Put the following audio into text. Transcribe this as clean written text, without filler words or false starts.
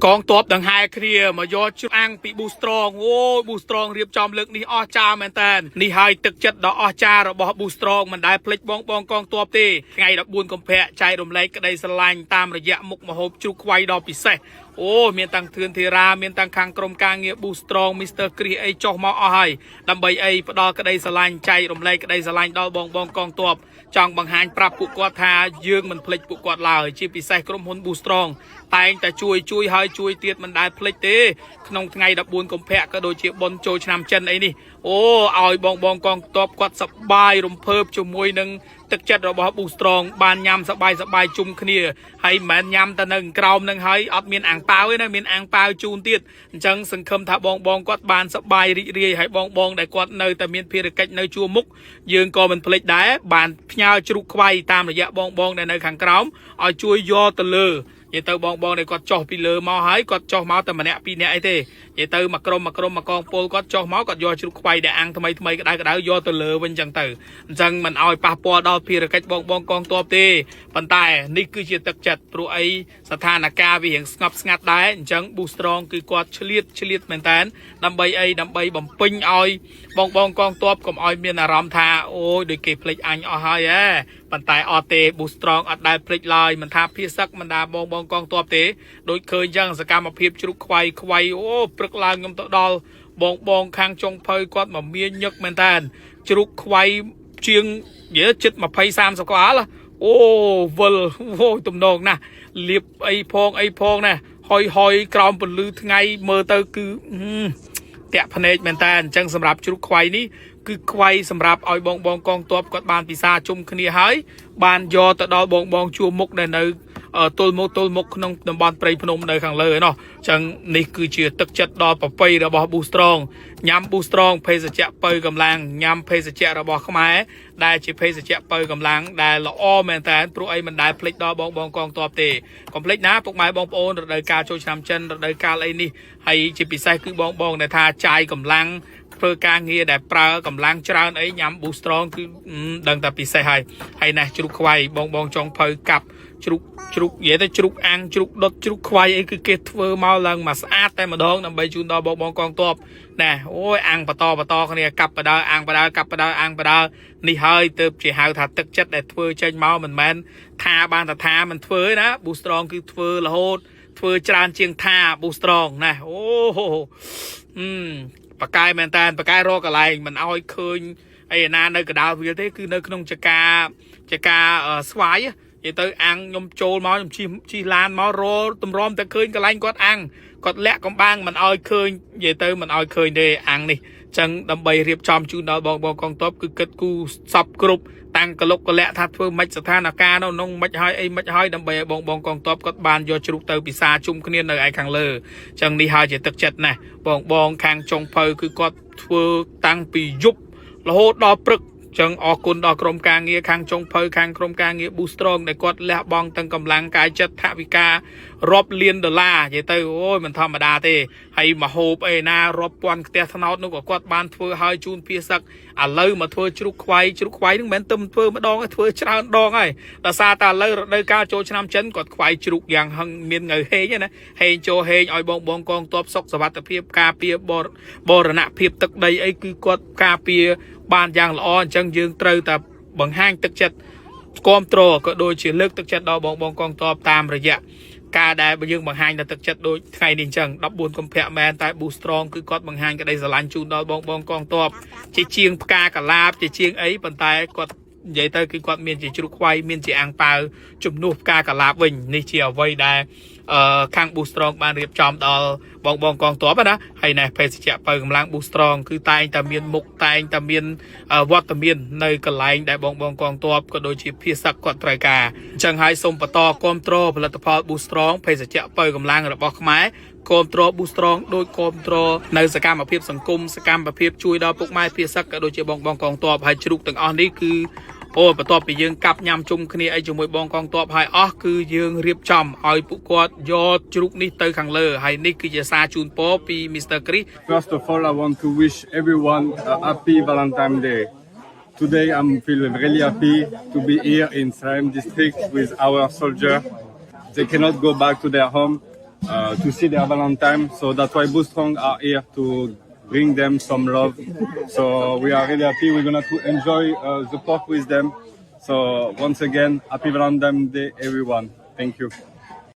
កងទ័ពដង្ហែគ្នាមកយកជ្រូកអាំងពីប៊ូស្ត្រងអូយប៊ូស្ត្រងរៀបចំលើកនេះអស្ចារ្យមែនតើនេះហើយទឹកចិត្តដ៏អស្ចារ្យរបស់ប៊ូស្ត្រងមិនដែលភ្លេចបងបងកងទ័ពទេថ្ងៃ14កុម្ភៈចែករំលែកក្តីស្រឡាញ់តាមរយៈមុខម្ហូបជ្រូកខ្វៃដ៏ពិសេសអូមានតាំងធឿនធីរាមានតាំងខាងក្រុមការងារប៊ូស្ត្រង Mr. Chris អីចុះមកអស់ហើយដើម្បីអីផ្ដល់ក្តីស្រឡាញ់ចែករំលែកក្តីស្រឡាញ់ដល់បងបងកងទ័ពចង់បង្ហាញប្រាប់ពួកគាត់ថាយើងមិនភ្លេចពួកគាត់ឡើយជាពិសេសក្រុមហ៊ុនប៊ូស្ត្រង តែងតែជួយជួយហើយជួយទៀតមិនដែលភ្លេចទេក្នុងថ្ងៃ14កុម្ភៈក៏ដូចជាបុណ្យចូលឆ្នាំចិនអីនេះអូឲ្យបងបងកងទ័ពគាត់សប្បាយរំភើបជាមួយនឹងទឹកចិត្តរបស់ប៊ូស្ត្រងបានញ៉ាំសប្បាយសប្បាយជុំគ្នាហើយមិនមែនញ៉ាំតែនៅក្រោមនឹងហើយអត់មានអាំងប៉ាវទេណាមានអាំងប៉ាវជូនទៀតអញ្ចឹងសង្ឃឹមថាបងបងគាត់បានសប្បាយរីករាយហើយបងបងដែលគាត់នៅតែមានភារកិច្ចនៅជួរមុខយើងក៏មិនភ្លេចដែរបានផ្ញើជ្រូកខ្វៃតាមរយៈបងបងដែលនៅខាងក្រោមឲ្យជួយយកទៅលើ និយាយទៅបងបងដែលគាត់ចុះពីលើមកហើយគាត់ចុះមកតែម្នាក់ពីរនាក់អីទេនិយាយទៅមួយក្រុមមួយក្រុមមួយកងពលគាត់ចុះមកគាត់យកជ្រូកខ្វៃដែលអាំងថ្មីថ្មីក្តៅក្តៅយកទៅលើវិញចឹងទៅអញ្ចឹងមិនឲ្យប៉ះពាល់ដល់ភារកិច្ចបងបងកងទ័ពទេប៉ុន្តែនេះគឺជាទឹកចិត្តព្រោះអីស្ថានភាពវារៀងស្ងប់ស្ងាត់ដែរអញ្ចឹង Boost Strong គឺគាត់ឆ្លៀតឆ្លៀតមែនតើដើម្បីអីដើម្បីបំពេញឲ្យបងបងកងទ័ពកុំឲ្យមានអារម្មណ៍ថាអូយដូចគេភ្លេចអញអស់ហើយហ៎ប៉ុន្តែអត់ទេ Boost Strong អត់ដែលភ្លេចឡើយមិនថាភាសឹកមិនថាបងបងកងទ័ពទេដូចឃើញចឹងសកម្មភាពជ្រូកខ្វៃខ្វៃអូព្រឹកឡើងខ្ញុំទៅដល់បងបងខាងចុងភៅគាត់មកមានញឹកមែនតើជ្រូកខ្វៃជាងនិយាយចិត្ត20 30ក្បាលអូវិលអូទំនងណាស់លៀបអីផងអីផងណាហុយហុយក្រោមពន្លឺថ្ងៃមើលទៅគឺតាក់ភ្នែកមែនតើអញ្ចឹងសម្រាប់ជ្រូកខ្វៃនេះគឺខ្វៃសម្រាប់ឲ្យបងបងកងទ័ពគាត់បានពិសាជុំគ្នាហើយបានយកទៅដល់បងបងជួរមុខដែលនៅទល់មុខទល់មុខក្នុងតំបន់ព្រៃភ្នំនៅខាងលើឯណោះអញ្ចឹងនេះគឺជាទឹកចិត្តដ៏ប្រពៃរបស់ Boost Strong ញ៉ាំ Boost Strong ភេសជ្ជៈបើកម្លាំងញ៉ាំភេសជ្ជៈរបស់ខ្មែរដែលជាភេសជ្ជៈបើកម្លាំងដែលល្អមែនតើព្រោះអីមិនដែលភ្លេចដល់បងបងកងទ័ពទេកុំភ្លេចណាពុកម៉ែបងប្អូនរដូវកាលចូលឆ្នាំចិនរដូវកាលអីនេះហើយជាពិសេសគឺបងបងដែលថាចាយកម្លាំងធ្វើការងារដែលប្រើកម្លាំងច្រើនអីញ៉ាំ Boost Strong គឺដឹងតែពិសេសហើយហើយណេះជ្រូកខ្វៃបងបងចុងភៅកាប់ជ្រូកជ្រូកនិយាយទៅជ្រូកអាំងជ្រូកដុតជ្រូកខ្វៃអីគឺគេធ្វើមកឡើងមកស្អាតតែម្ដងដើម្បីជូនដល់បងបងកងទ័ពណែអូយអាំងបន្តបន្តគ្នាកាប់បដើអាំងបដើកាប់បដើអាំងបដើនេះហើយទៅជាហៅថាទឹកចិត្តដែលធ្វើចេញមកមិនមែនថាបានតែថាមិនធ្វើទេណា Boost Strong គឺធ្វើរហូតធ្វើច្រើនជាងថា Boost Strong ណាអូហឺបកកាយមែនតើបកកាយរកកន្លែងមិនឲ្យឃើញអីណានៅកដាលវាលទេគឺនៅក្នុងចកាចកាស្វាយនិយាយទៅអាំងខ្ញុំចូលមកខ្ញុំជិះជិះឡានមករតម្រាំតែឃើញកន្លែងគាត់អាំងគាត់លាក់កំបាំងមិនឲ្យឃើញនិយាយទៅមិនឲ្យឃើញទេអាំងនេះចឹងដើម្បីរៀបចំជូនដល់បងបងកងទ័ពគឺគិតគូសពគ្រប់តាំងកលុកកលៈថាធ្វើម៉េចស្ថានភាពនៅក្នុងម៉េចហើយអីម៉េចហើយដើម្បីឲ្យបងបងកងទ័ពគាត់បានយកជ្រូកទៅពិសាជុំគ្នានៅឯខាងលើចឹងនេះហើយជាទឹកចិត្តណាស់បងបងខាងចុងភៅគឺគាត់ធ្វើតាំងពីយប់រហូតដល់ព្រឹកចឹងអរគុណដល់ក្រុមការងារខាងចុងភៅខាងក្រុមការងារ Boost Strong ដែលគាត់លះបង់ទាំងកម្លាំងកាយចិត្តថវិការាប់លានដុល្លារនិយាយទៅអូយមិនធម្មតាទេហើយមកហូបអីណារាប់ពាន់ខ្ទះថ្នោតនោះក៏គាត់បានធ្វើឲ្យជូនភាសឹកឥឡូវមកធ្វើជ្រូកខ្វៃជ្រូកខ្វៃនឹងមិនមែនទៅធ្វើម្ដងទេធ្វើច្រើនដងហើយដោយសារតែឥឡូវរដូវកាលចូលឆ្នាំចិនគាត់ខ្វៃជ្រូកយ៉ាងហឹងមានងៅហេងណាហេងចូលហេងឲ្យបងបងកងទ័ពសុខសុវត្ថិភាពការពារបរណភាពទឹកដីអីគឺគាត់ការពារបានយ៉ាងល្អអញ្ចឹងយើងត្រូវតែបង្ហាញទឹកចិត្តគ្រប់គ្រងក៏ដូចជាលើកទឹកចិត្តដល់បងបងកងទ័ពតាមរយៈការដែលបើយើងបង្ហាញដល់ទឹកចិត្តដូចថ្ងៃនេះអញ្ចឹង14កុម្ភៈមែនតែ Boost Strong គឺគាត់បង្ហាញក្តីស្រឡាញ់ជូនដល់បងបងកងទ័ពជាជាងផ្កាកាឡាបជាជាងអីប៉ុន្តែគាត់និយាយទៅគឺគាត់មានជាជ្រូកខ្វៃមានជាអាំងប៉ាវជំនួសផ្កាកាឡាបវិញនេះជាអ្វីដែលអឺខាង Boost Strong បានរៀបចំដល់បងបងកងទ័ពណាហើយណែភេសជ្ជៈបើកម្លាំង Boost Strong គឺតែងតែមានមុខតែងតែមានវត្តមាននៅកន្លែងដែលបងបងកងទ័ពក៏ដូចជាភាសឹកគាត់ត្រូវការអញ្ចឹងហើយសូមបន្តគ្រប់គ្រងផលិតផល Boost Strong ភេសជ្ជៈបើកម្លាំងរបស់ខ្មែរគ្រប់គ្រង Boost Strong ដោយគ្រប់គ្រងនៅសកម្មភាពសង្គមសកម្មភាពជួយដល់ពុកម៉ែភាសឹកក៏ដូចជាបងបងកងទ័ពហើយជ្រូកទាំងអស់នេះគឺអូបន្ទាប់ពីយើងកាប់ញ៉ាំជុំគ្នាអីជាមួយបងកងទ័ពហើយអស់គឺយើងរៀបចំឲ្យពួកគាត់យកជ្រូកនេះទៅខាងលើហើយនេះគឺជាសារជូនពរពី Mr. Chris. First of all, I want to wish everyone a happy Valentine's Day. Today, I'm feeling really happy to be here in Sraem district with our soldier. They cannot go back to their home. to see their Valentine. So that's why Boostrong are here to bring them some love. So we are really happy. We're gonna to enjoy the pork with them. So once again, happy Valentine Day, everyone. Thank you.